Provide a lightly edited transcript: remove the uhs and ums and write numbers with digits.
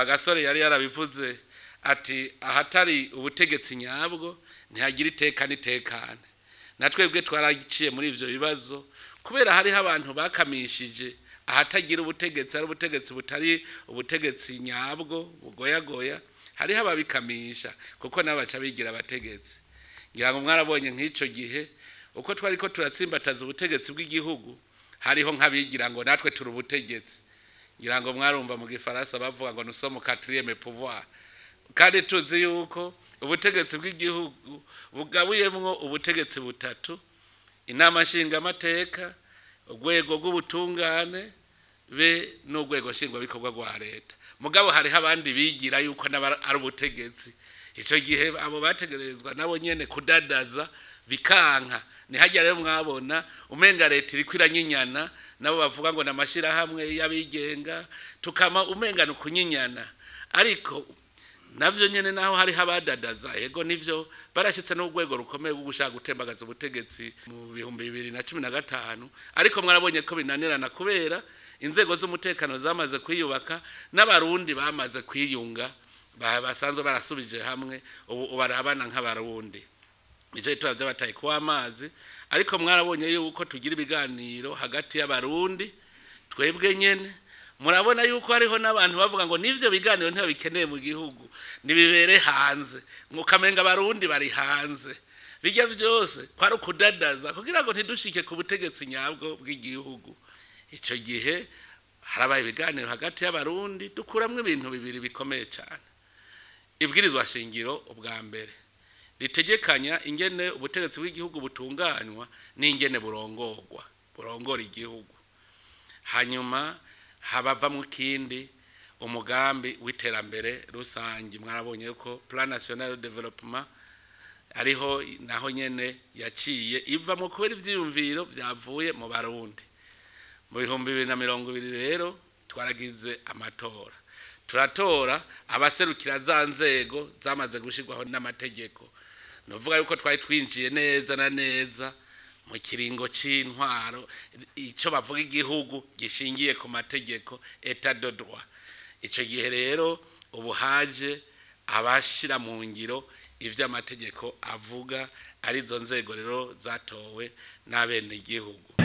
Rwagasore yari yarabivuze ati ahatari ubutegetsi nyabwo ntihagira iteka n'itekane. Na twebwe twaraciye muri ivyo bibazo kubera hariho abantu bakamishije ahatagira ubutegetsi, ari ubutegetsi butari ubutegetsi nyabwo bugoyagoya, hariho ababikamisha kuko nabo baca bigira abategetsi. Ngira ngo mwarabonye nk'ico gihe uko twariko turatsimbataza ubutegetsi bw'igihugu, hariho nk'abigira ngo natwe turi ubutegetsi. Ngira ngo mwarumva mu gifaransa bavuga ngo nous sommes quatrième pouvoir, kandi tuzi yuko ubutegetsi bw'igihugu bugabuyemwo ubutegetsi butatu: inama nshingamateka, urwego rw'ubutungane be n'urwego nshingwabikorwa rwa leta. Mugabo hariho abandi bigira yuko nabo ari ubutegetsi. Ico gihe abo bategerezwa nabo nyene kudadaza bikanka. Nihajya rero mwabona umenga leta iriko iranyinyana, nabo bavuga ngo namashirahamwe y'abigenga, tukama umenga nukunyinyana. Ariko navyo nyene naho hariho abadadaza, ego nivyo barashitse n'urwego rukomeye rwo gushaka gutembagaza ubutegetsi mu 2015, ariko mwarabonye ko binanirana kubera inzego z'umutekano zamaze kwiyubaka n'abarundi bamaze kwiyunga, basanzwe barasubije hamwe, ubu barabana nk'abarundi. Nico gituma vyabataye kuwa amazi. Ariko mwarabonye yuko tugira ibiganiro hagati y'abarundi twebwe nyene. Murabona yuko hariho n'abantu bavuga ngo nivyo biganiro ntibabikeneye mu gihugu, nibibere hanze, mukamenga abarundi bari hanze. Bijya vyose kwari ukudadaza kugira ngo ntidushike ku butegetsi nyabwo bw'igihugu. Ico gihe harabaye ibiganiro hagati y'abarundi, dukuramwo ibintu bibiri bikomeye cyane. Ibwirizwa shingiro ubwa mbere ritegekanya ingene ubutegetsi bw'igihugu butunganywa n'ingene burongorwa, burongora igihugu. Hanyuma habavamwo ikindi, umugambi w'iterambere rusange. Mwarabonye ko Plan National de Développement ariho naho nyene yaciye ivamwo kubera ivyiyumviro vyavuye mu Barundi. Mu 2020 rero twaragize amatora, turatora abaserukira za nzego zamaze gushirwaho n'amategeko. Novuga yuko twari twinjiye neza na neza mu kiringo c'intwaro, ico bavuga igihugu gishingiye ku mategeko, état de droit. Ico gihe rero ubu haje abashira mu ngiro ivyo amategeko avuga, arizo nzego rero zatowe n'abenegihugu.